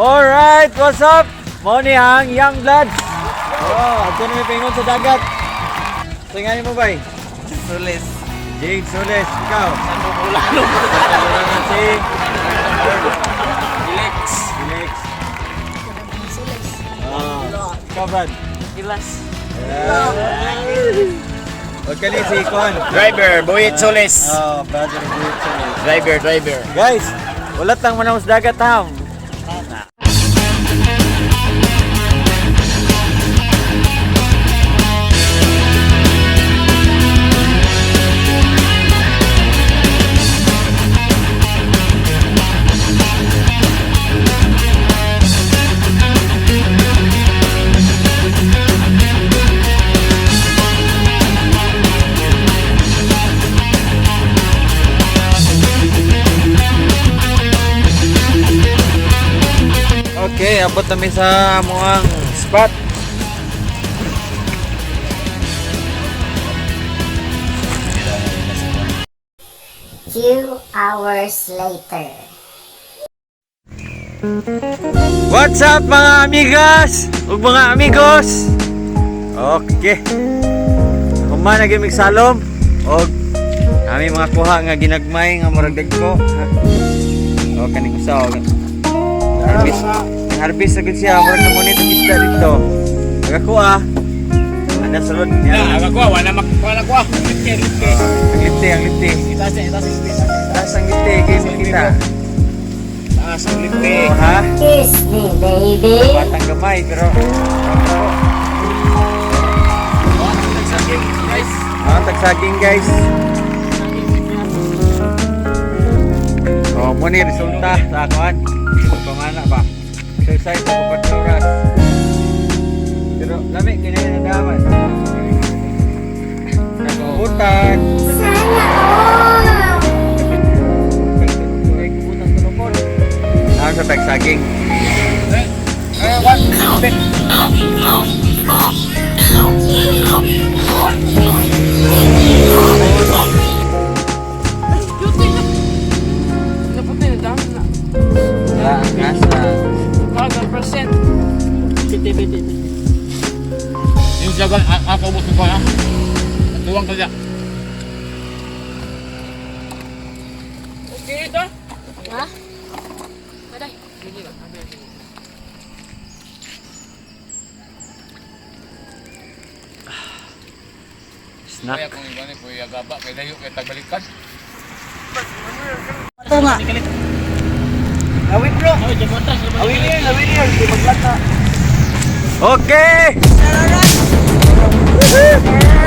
Alright, what's up? Mao ni ang Young Bloods. Oh, adto na may paingon sa dagat. Sa nga mo bay? Sulis. James Soles, ikaw. Ulano. Si Felix. Felix. Oh, ikaw, Brad. Gilas. Huwag ka ni si Kon. Driver, Boyet Solis. Oh, brother Boyet Soles. Driver, driver. Guys, wala tang manamos dagat ha. Okay, abot kami sa amuang spot. Few hours later. What's up, mga amigas ug mga amigos? Okay. Human na gyud mig salom og kami mga kuha nga ginagmay nga murag dagko. O kaning usa og harvest. Harvest na gyud siya, murag na ngunit ang isda dito. Nagakuha. Ana sulod niya. Nah, ako, wala makuha ko. Lipke, lipke. Ang lipte, ang lipte. Itaas niya, itaas lipke. Taas ang lipte kay makita. Taas ang lipke. Oh, ha? Kiss me, baby. Batang gamay pero Guys. ang tagsaging, guys. Oh, mo ni resulta sa akuan. Pamana ba? Exercise ako pa oras. Pero lami kay na daman. Nagbutan. Sana all! Nagbutan tulokon. Ang sa tagsaging. Eh, one, ten. Wala ang gasa. Yung jagan, ako ubos ko ha. Tuwang ka siya. Ha? Aday. Snack. Kaya kung iba ni Kuya Gaba, kay dayo kay tagbalikan. Awit bro. Awit yun, awit yun. Di maglata. Okay! Woohoo!